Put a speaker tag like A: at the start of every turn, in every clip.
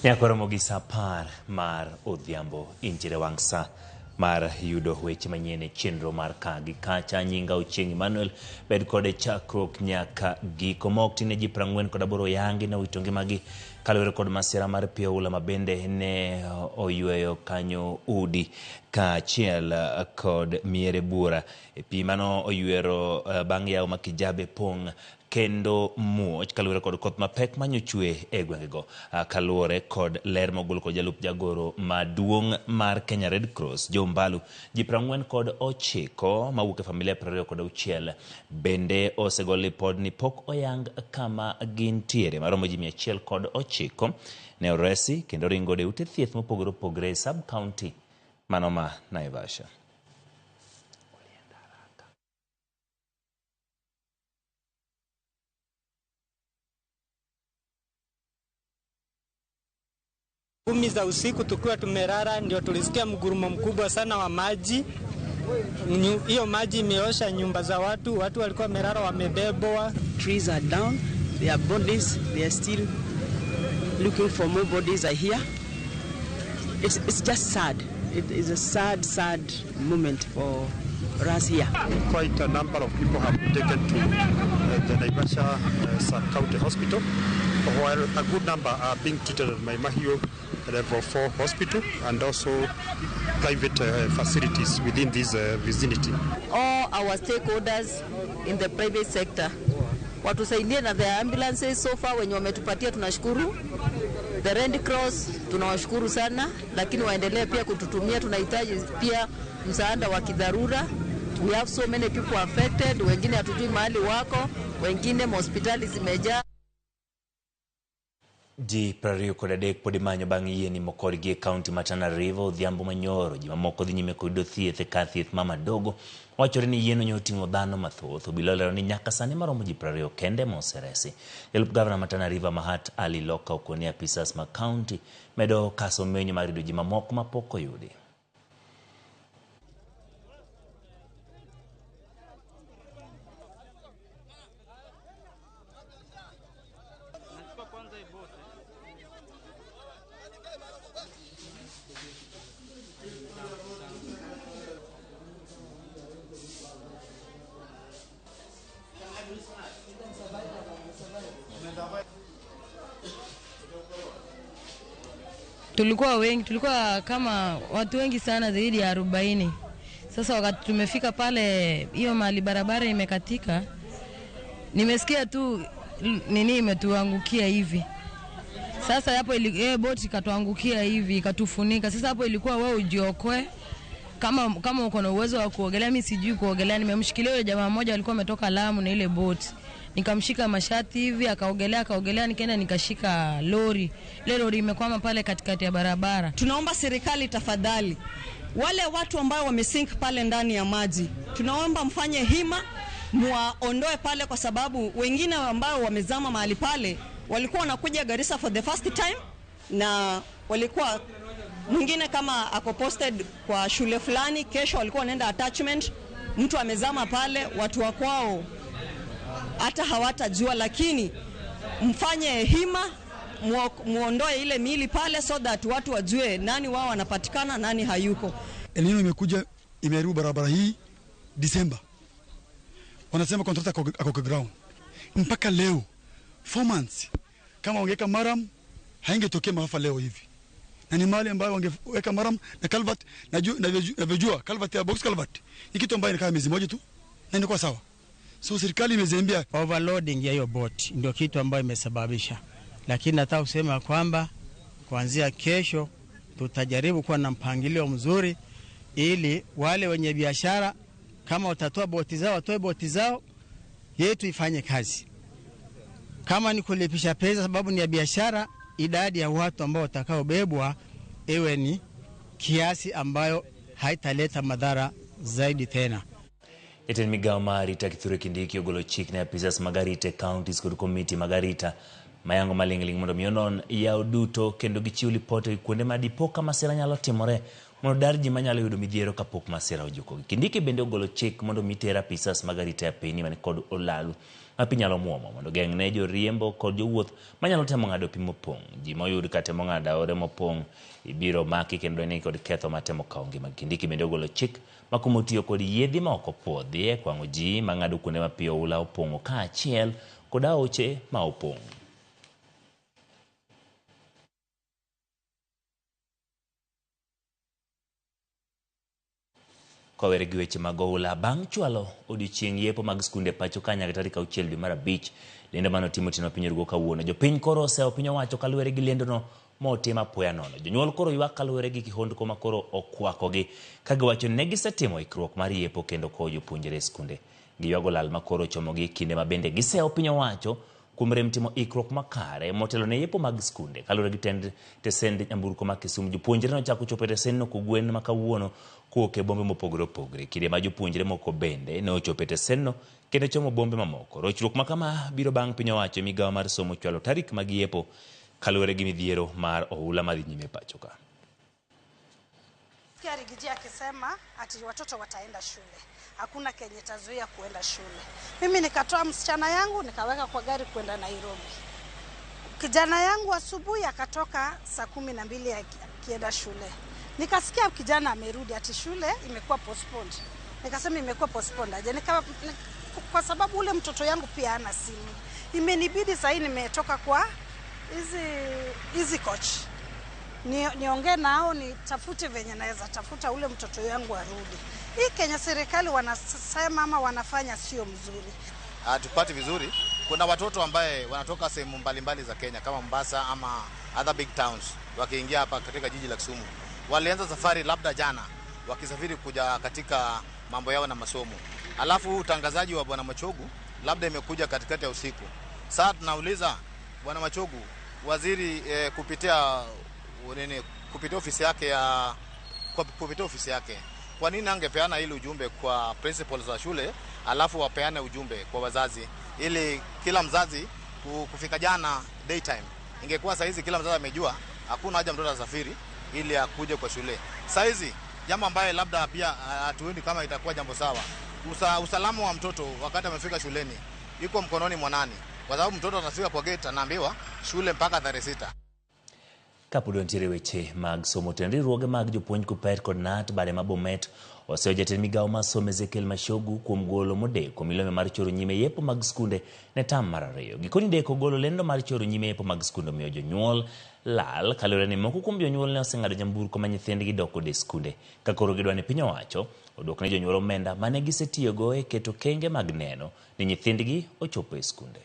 A: Nyaka romo gi saa 10 mar odhiambo intiere wang' sa mar yudo weche manyien e chenro mar ka gi kacha. Nyinga Ochieng' Emmanuel, bed kode chakruok nyaka giko. Ma ok tin ne ji 48 oyangi ne owito ngimagi kaluwore kod masira mar pi oula ma bende ne oyweyo kanyo udi kaachiel kod miere buora. E pi mano oywero bang' yawo ma Kijabe pong' kendo muoch kaluwore kod koth mapek manyochwe e gwengego. Kaluwore kod ler mogol kod jalup jagoro maduong' mar Kenya Red Cross, Joe Mbalu, ji 49 mawuok e familia 26 bende osegol lipod ni pok oyang kama gintiere. Maromo ji 109 ne oresi kendo ringo e ute thieth mopogore opogore e sub county mano ma Naivasha.
B: 10 za usiku tukiwa tumelala, ndio tulisikia mgurumo mkubwa sana wa maji. Hiyo maji imeosha nyumba za watu, watu walikuwa wamelala wamebebwa.
C: Trees are down, there are bodies, they are still looking for more bodies are here. It's just sad. It is a sad, sad moment for us here.
D: Quite a number of people have been taken to the Naivasha Sub-County Hospital, while a good number are being treated at Mai Mahiu Level 4 Hospital and also private facilities within this vicinity.
E: All our stakeholders in the private sector watusaidie na the ambulances. So far wenye wametupatia tunashukuru. The Red Cross tunawashukuru sana, lakini waendelee pia kututumia. Tunahitaji pia msaada wa kidharura. We have so many people affected, wengine hatujui mahali wako, wengine hospitali zimejaa.
A: Ji 23 pod imanyo bang' yie nimo kodgi e kaunti ma Tana River odhiambo manyoro. Ji mamoko dhi nyime kod yudo thieth e kar thieth ma Madogo. Wachore ni yieno nyo oting'o dhano mathoth. Obila olero ni nyaka sani maromo ji 20 kende ma oseresi. Jalup gavana ma Tana River Mahat Ali Loka okoni apisas ma kaunti medo kaso menyo mar yudo ji mamoko mapok oyudi.
F: Tulikuwa wengi, tulikuwa kama watu wengi sana zaidi ya 40. Sasa wakati tumefika pale hiyo mahali barabara imekatika, nimesikia tu nini imetuangukia hivi. Sasa hapo boti ikatuangukia hivi ikatufunika. Sasa hapo ilikuwa wewe ujiokoe. Kama uko na uwezo wa kuogelea, mimi sijui kuogelea. Nimemshikilia yule jamaa mmoja alikuwa ametoka Lamu na ile boti. Nikamshika mashati hivi akaogelea, nikaenda nikashika lori. Ile lori imekwama pale katikati ya barabara.
G: Tunaomba serikali tafadhali, wale watu ambao wamesink pale ndani ya maji, tunaomba mfanye hima muwaondoe pale, kwa sababu wengine ambao wamezama mahali pale walikuwa wanakuja Garissa for the first time, na walikuwa mwingine kama ako posted kwa shule fulani, kesho walikuwa wanaenda attachment, mtu amezama pale, watu wa kwao hata hawatajua. Lakini mfanye hima muondoe ile miili pale so that watu wajue nani wao wanapatikana nani hayuko.
H: El Nino imekuja imeharibu barabara hii December. Wanasema contractor ako kwa ground. Mpaka leo 4 months kama wangeweka maram haingetokea maafa leo hivi. Na ni mali ambayo wangeweka maram na culvert, navyojua culvert ya box culvert ni kitu ambayo inakaa miezi moja tu na inakuwa sawa. So serikali imezembea.
I: Overloading ya hiyo boat ndio kitu ambayo imesababisha. Lakini nataka kusema kwamba kuanzia kesho tutajaribu kuwa na mpangilio mzuri ili wale wenye biashara kama watatoa boti zao watoe boti zao, yetu ifanye kazi. Kama ni kulipisha pesa sababu ni ya biashara, idadi ya watu ambao watakaobebwa iwe ni kiasi ambayo haitaleta madhara zaidi tena.
A: Jatend migao mar arita Kithure Kindiki ogolo chik ne apisas mag arita e counties kod komiti mag arita mayango maling'ling' mondo mi onon yawo duto kendo gichiw lipot e kuonde ma dipo ka masira nyalo timore mondo dar ji manyalo yudo midhiero kapok masira ojukogi. Kindiki bende ogolo chik mondo mi ter apisas mag arita e apeyni man kod olalu ma pi nyalo muomo mondo geng' ne joriembo kod jowuoth manyalo temo ng'ado pi mopong'. Ji moyud ka temo ng'ado aore mopong' ibiro maki kendo ni kod ketho mar temo kawo ngimagi. Kindiki bende ogolo chik makumo tiyo kod yiedhi ma ok opuodhi e kwang'o ji mang'ado kuonde ma pi oula opong'o kaachiel kod aoche ma opong'. Kowere gi weche mag oula, bang' chwalo odiochieng' yepo mag skunde pacho ka nyaka tarik 6 dwe mar 5, lendo mane otim otieno piny orugo kawuono. Jopiny koro osewo piny owacho kaluwore gi lendono motim apoya nono. Jonyuol koro ywak kaluwore gi kihondko ma koro okwakogi ka giwacho ni ne gisetimo ikruok mar yepo kendo kowo jopuonjre e skunde. Giywago lal ma koro ochomogi e kinde ma bende gisewo piny owacho kuom rem timo ikruok makare motelo ne yepo mag skunde. Kaluwore gi tend tesend nyamburko ma Kisumu, jopuonjre nochako chopo e tesenno kogwen ma kawuono kowuok e bombe mopogore opogore. Kinde ma jopuonjre moko bende ne ochopo e tesenno kendo chomo bombe mamoko. Rochruok ma kama biro bang' piny owacho e migawo mar somo chwalo tarik mag yepo kaluwore gi midhiero mar oula madhi nyime pacho ka.
J: Rigiji akisema ati watoto wataenda shule, hakuna kenye tazuia kuenda shule. Mimi nikatoa msichana yangu nikaweka kwa gari kwenda Nairobi. Kijana yangu asubuhi akatoka saa 12 akienda shule. Nikasikia kijana amerudi ati shule imekuwa postponed. Nikasema imekuwa postponed aje? Kwa sababu ule mtoto yangu pia hana simu. Imenibidi sasa nimetoka kwa hizi coach. Niongee nao nitafute venye naweza tafuta ule mtoto yangu arudi. Hii Kenya serikali wanasema ama wanafanya sio mzuri.
K: Hatupati vizuri. Kuna watoto ambaye wanatoka sehemu mbalimbali za Kenya kama Mombasa ama other big towns wakiingia hapa katika jiji la Kisumu. Walianza safari labda jana wakisafiri kuja katika mambo yao na masomo. Alafu utangazaji wa Bwana Machogu labda imekuja katikati ya usiku. Sasa tunauliza Bwana Machogu, waziri kupitia ofisi yake ya kupitia ofisi yake, kwa nini angepeana ile ujumbe kwa principals wa shule alafu wapeane ujumbe kwa wazazi ili kila mzazi kufika jana daytime? Ingekuwa saa hizi kila mzazi amejua hakuna haja mtoto asafiri ili akuje kwa shule. Saa hizi jambo ambaye labda pia hatuoni kama itakuwa jambo sawa. Usalama wa mtoto wakati amefika shuleni iko mkononi mwa nani? Kwa sababu mtoto anafika kwa gate anaambiwa shule mpaka tarehe 6.
A: Kapod nitiere weche mag somo, tend riwruoge mag jopuonj KUPPET kod KNUT bade ma Bomet oseyo jatend migawo mar somo Ezekiel Machogu kuom golo modeko milome mar choro nyime yepo mag skunde ne tam mar 2. Gikoni deko golo lendo mar choro nyime yepo mag skunde omiyo jonyuol lal kaluwore ni moko kuom jonyuol ne oseng'ado nyamburko ma nyithindgi dok godo e skunde. Ka koro gidwa ni piny owacho oduok ne jonyuol omenda mane gisetiyogo e keto kenge mag neno ni nyithindgi ochopo e skunde.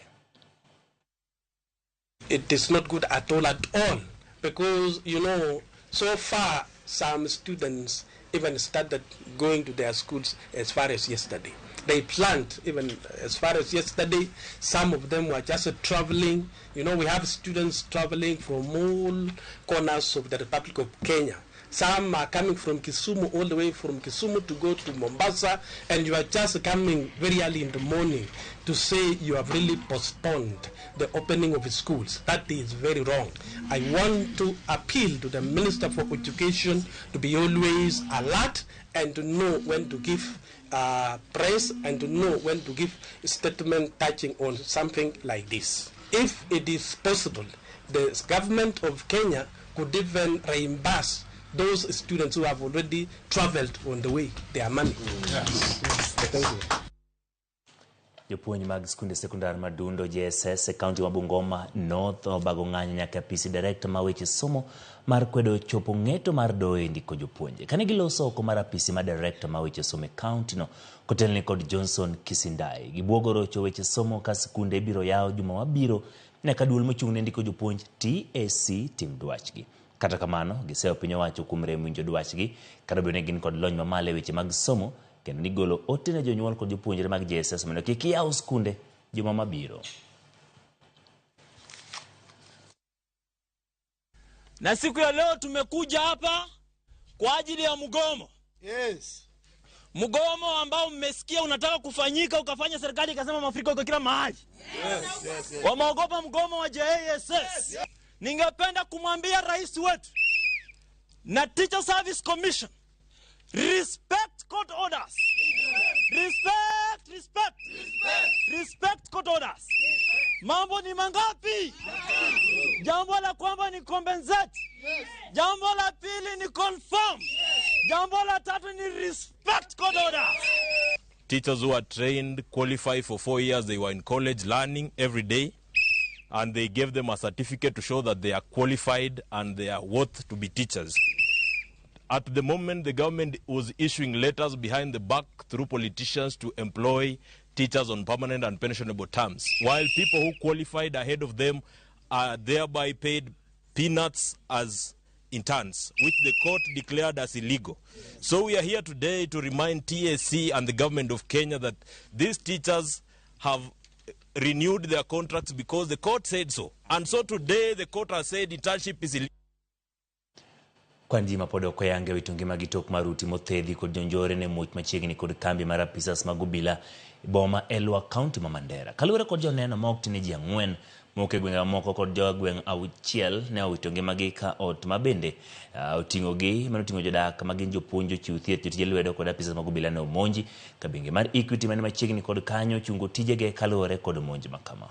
L: It is not good at all at all. Because, you know, so far some students even started going to their schools as far as yesterday. They planned even as far as yesterday. Some of them were just traveling. You know, we have students traveling from all corners of the Republic of Kenya. Some are coming from Kisumu, all the way from Kisumu to go to Mombasa, and you are just coming very early in the morning to say you have really postponed the opening of schools. That is very wrong. I want to appeal to the Minister for Education to be always alert and to know when to give press and to know when to give a statement touching on something like this. If it is possible, the government of Kenya could even reimburse those students who have already traveled on the way, their money. Yes. Thank you.
A: Jopuonj mag skunde sekondar Madundo JSS e kaunti ma Bungoma North obago ng'anyo nyaka apisi director ma weche somo mar kwedo chopo ng'eto mar doyo e ndiko jopuonje. Kane giloso oko mar apisi ma director ma weche somo e kaunti no kotelne kod Johnson Kisindai, gibuogo rocho weche somo ka skunde biro yawo juma mabiro nyaka duol mochung' ne ndiko jopuonj TSC tim dwachgi. Kata kamano, giseyo piny owacho kuom rem winjo dwachgi kata obedo ni gin kod lony mamalo e weche mag somo kendo ni golo ote ne jonyuol kod jopuonjre mag JSS mondo kik yaw skunde juma mabiro.
M: Na siku ya leo tumekuja hapa kwa ajili ya mgomo. Yes. Mgomo ambao mmesikia unataka kufanyika ukafanya serikali ikasema mafuriko iko kila mahali. Yes, yes, yes. Wameogopa mgomo wa JSS. Yes. Ningependa kumwambia rais wetu na Teacher Service Commission, respect court orders. Respect Respect, respect. Respect court orders. Mambo ni mangapi? Jambo la kwamba ni compensate. Jambo la pili ni confirm. Jambo la tatu ni respect court orders.
N: Teachers who are trained, qualify for 4 years, they were in college learning every day, and they gave them a certificate to show that they are qualified and they are worth to be teachers. At the moment, the government was issuing letters behind the back through politicians to employ teachers on permanent and pensionable terms, while people who qualified ahead of them are thereby paid peanuts as interns, which the court declared as illegal. So we are here today to remind TSC and the government of Kenya that these teachers have renewed their contracts because the court said so. And so today the court has said internship is illegal.
A: Kwan ji mapod ok oyange wito ngimagi tok maruti mothedhi kod jonjore ne muoch machiegni kod kambi mar apisas mag obila e boma Elwak kaunti ma Mandera. Kaluwore kod joneno ma ok tin ne ji ang'wen mowuok e gwenge mamoko kod jogweng' auchiel ne owito ngimagi ka ot ma bende oting'o gi manoting'o jodak magin jopuonj, jochiw thieth, jotije lwedo kod apisas mag obila ne omonji ka bengi mar Equity mane machiegni kod kanyo ochungo tijege kaluwore kod monj makama.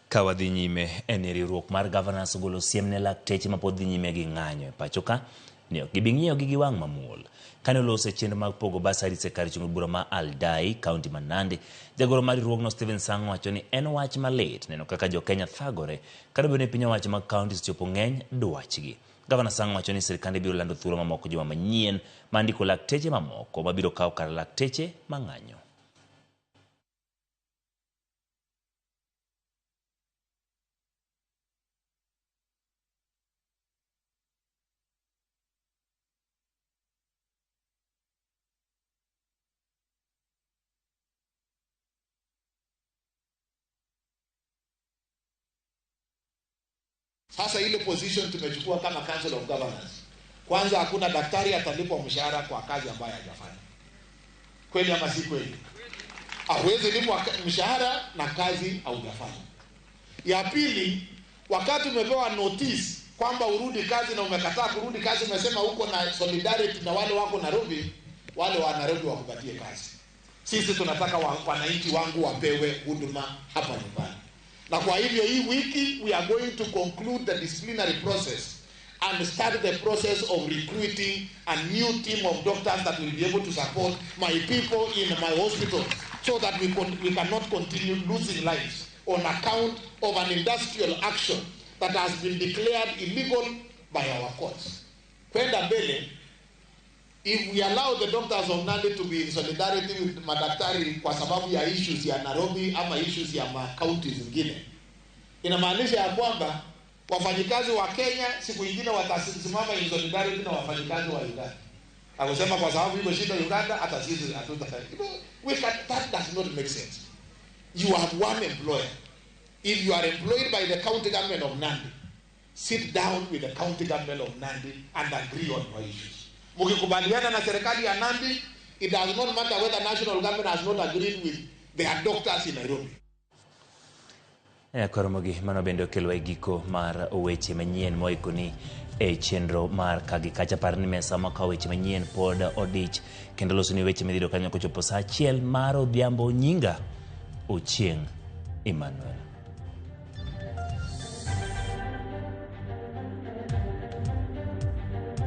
A: Ka wadhi nyime en ni riwruok mar Governors ogolo siem ne lakteche mapod dhi nyime gi ng'anyo e pacho ka ni ok gibi ng'iyogi gi wang' mamuol. Kane oloso e chenro mag pogo bursaries e kar chung' bura ma Aldai, kaunti ma Nandi, jagoro mar riwruogno Stephen Sang wacho ni en wach malit neno kaka jo-Kenya thagore kata obedo ni piny owacho mag kaunti osechopo ng'eny dwachgi. Gavana Sang wacho ni sirkande biro lando thuolo mamoko juma manyien mar ndiko lakteche mamoko mabiro kawo kar lakteche mang'anyo.
K: Sasa ile position tumechukua kama Council of Governors, kwanza hakuna daktari atalipwa mshahara kwa kazi ambayo hajafanya. Kweli ama si kweli? Hawezi lipwa mshahara na kazi haujafanya. Ya pili, wakati umepewa notice kwamba urudi kazi na umekataa kurudi kazi, umesema uko na solidarity na wale wako Nairobi, wale wa Nairobi wakupatie kazi. Sisi tunataka wananchi wangu wapewe huduma hapa nyumbani. Na kwa hivyo hii wiki we are going to conclude the disciplinary process and start the process of recruiting a new team of doctors that will be able to support my people in my hospital so that we cannot continue losing lives on account of an industrial action that has been declared illegal by our courts. Kwenda mbele, if we allow the doctors of Nandi to be in solidarity with madaktari kwa sababu ya issues ya Nairobi ama issues ya ma county zingine, inamaanisha ya kwamba wafanyikazi wa Kenya siku ingine watasimama in solidarity na wafanyikazi wa Uganda. Akusema kwa sababu iko shida Uganda, hata sisi hatutafanya. That does not make sense. You have one employer. If you are employed by the county government of Nandi, sit down with the county government of Nandi and agree on your issues. Mkikubaliana na serikali ya Nandi, it does not matter whether national government has not agreed with their doctors in Nairobi.
A: Koromogi mano bende okelo e giko mar weche manyien moikoni e chenro mar kagi kacha. Par ni mesa makawo weche manyien pod odich kendo loso ni weche midhiyudo kanyo kochopo saa achiel mar odhiambo. Nyinga Ochieng' Emmanuel.